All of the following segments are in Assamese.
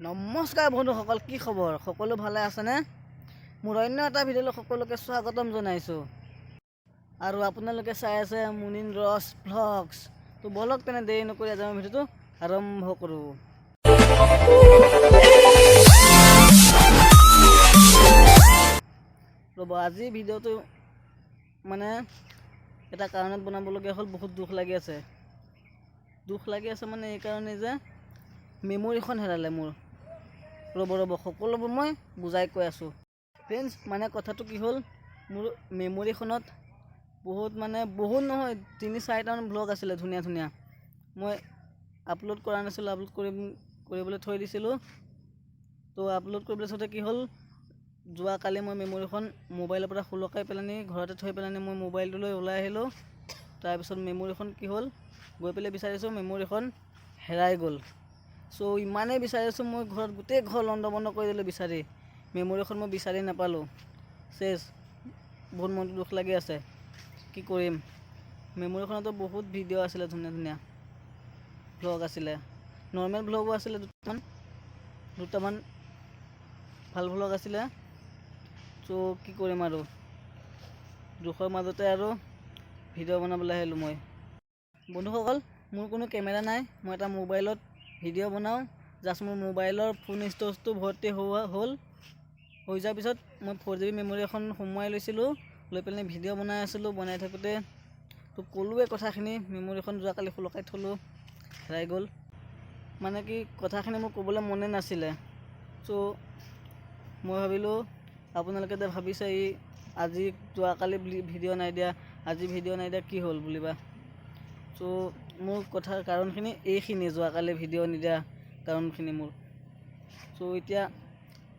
নমস্কাৰ বন্ধুসকল, কি খবৰ? সকলো ভালে আছেনে? মোৰ অন্য এটা ভিডিঅ'লৈ সকলোকে স্বাগতম জনাইছোঁ আৰু আপোনালোকে চাই আছে মুনিন ৰস ভ্লগছ। তো ব'লক তেনে, দেৰি নকৰি আজি আমি ভিডিঅ'টো আৰম্ভ কৰোঁ। ৰ'ব, আজি ভিডিঅ'টো মানে এটা কাৰণত বনাবলগীয়া হ'ল। বহুত দুখ লাগি আছে। দুখ লাগি আছে মানে এইকাৰণেই যে মেম'ৰিখন হেৰালে মোৰ। ৰ'ব ৰ'ব, সকলোবোৰ মই বুজাই কৈ আছোঁ। ফ্ৰেণ্ডছ, মানে কথাটো কি হ'ল, মোৰ মেম'ৰিখনত বহুত, মানে বহুত নহয়, তিনি চাৰিটামান ভ্লগ আছিলে ধুনীয়া ধুনীয়া। মই আপলোড কৰা নাছিলোঁ, আপলোড কৰিবলৈ থৈ দিছিলোঁ। তো আপলোড কৰিবলৈ থওঁতে কি হ'ল, যোৱাকালি মই মেম'ৰিখন মোবাইলৰ পৰা সোলকাই পেলানি ঘৰতে থৈ পেলানি মই মোবাইলটো লৈ ওলাই আহিলোঁ। তাৰপিছত মেম'ৰিখন কি হ'ল, গৈ পেলাই বিচাৰিছোঁ, মেম'ৰিখন হেৰাই গ'ল। চ' ইমানেই বিচাৰিছোঁ, মই ঘৰত গোটেই ঘৰ লণ্ড ভণ্ড কৰি দিলোঁ বিচাৰি, মেম'ৰিখন মই বিচাৰি নাপালোঁ। চেচ, বহুত মনটো দুখ লাগি আছে। কি কৰিম? মেম'ৰিখনতো বহুত ভিডিঅ' আছিলে, ধুনীয়া ধুনীয়া ভ্লগ আছিলে, নৰ্মেল ভ্লগো আছিলে দুটামান, দুটামান ভাল ভ্লগ আছিলে। চ' কি কৰিম আৰু, দুখৰ মাজতে আৰু ভিডিঅ' বনাবলৈ আহিলোঁ মই। বন্ধুসকল, মোৰ কোনো কেমেৰা নাই, মই এটা মোবাইলত ভিডিঅ' বনাওঁ। জাষ্ট মোৰ মোবাইলৰ ফোন ষ্ট'ৰেজটো ভৰ্তি হোৱা হ'ল। হৈ যোৱাৰ পিছত মই 4 জিবি মেম'ৰি এখন সোমোৱাই লৈছিলোঁ, লৈ পেলাই ভিডিঅ' বনাই আছিলোঁ। বনাই থাকোঁতে তো ক'লোৱে কথাখিনি, মেম'ৰিখন যোৱাকালি সোলকাই থ'লোঁ, হেৰাই গ'ল। মানে কি, কথাখিনি মোৰ ক'বলৈ মনে নাছিলে। চ' মই ভাবিলোঁ, আপোনালোকে যে ভাবিছে ই আজি যোৱাকালি ভিডিঅ' নাই দিয়া, আজি ভিডিঅ' নাই দিয়া, কি হ'ল বুলিবা। চ' মোৰ কথাৰ কাৰণখিনি এইখিনি, যোৱাকালি ভিডিঅ' নিদিয়া কাৰণখিনি মোৰ। চ' এতিয়া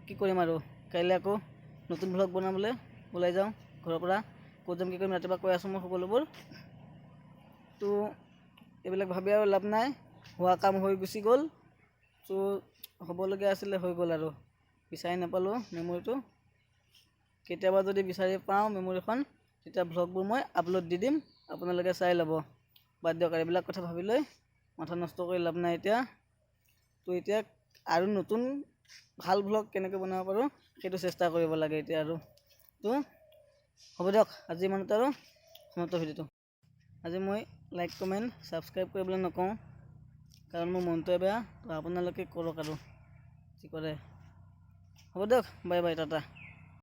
কি কৰিম আৰু, কাইলৈ আকৌ নতুন ভ্লগ বনাবলৈ ওলাই যাওঁ ঘৰৰ পৰা। ক'ত যাম, কি কৰিম, ৰাতিপুৱা কৈ আছোঁ মই সকলোবোৰ। তো এইবিলাক ভাবি আৰু লাভ নাই, হোৱা কাম হৈ গুচি গ'ল। চ' হ'বলগীয়া আছিলে, হৈ গ'ল আৰু। বিচাৰি নাপালোঁ মেম'ৰিটো। কেতিয়াবা যদি বিচাৰি পাওঁ মেম'ৰিখন, তেতিয়া ভ্লগবোৰ মই আপলোড দি দিম, আপোনালোকে চাই ল'ব। বাদ দিয়ক আৰু, এইবিলাক কথা ভাবি লৈ মাথা নষ্ট কৰি লাভ নাই এতিয়া। তো এতিয়া আৰু নতুন ভাল ভ্লগ কেনেকৈ বনাব পাৰোঁ, সেইটো চেষ্টা কৰিব লাগে এতিয়া আৰু। তো হ'ব দিয়ক, আজি ইমানতে আৰু সমাপ্ত ভিডিঅ'টো। আজি মই লাইক, কমেণ্ট, ছাবস্ক্ৰাইব কৰিবলৈ নকওঁ, কাৰণ মোৰ মনটোৱে বেয়া। তো আপোনালোকে কৰক আৰু যি কৰে। হ'ব দিয়ক, বাই বাই, টাটা।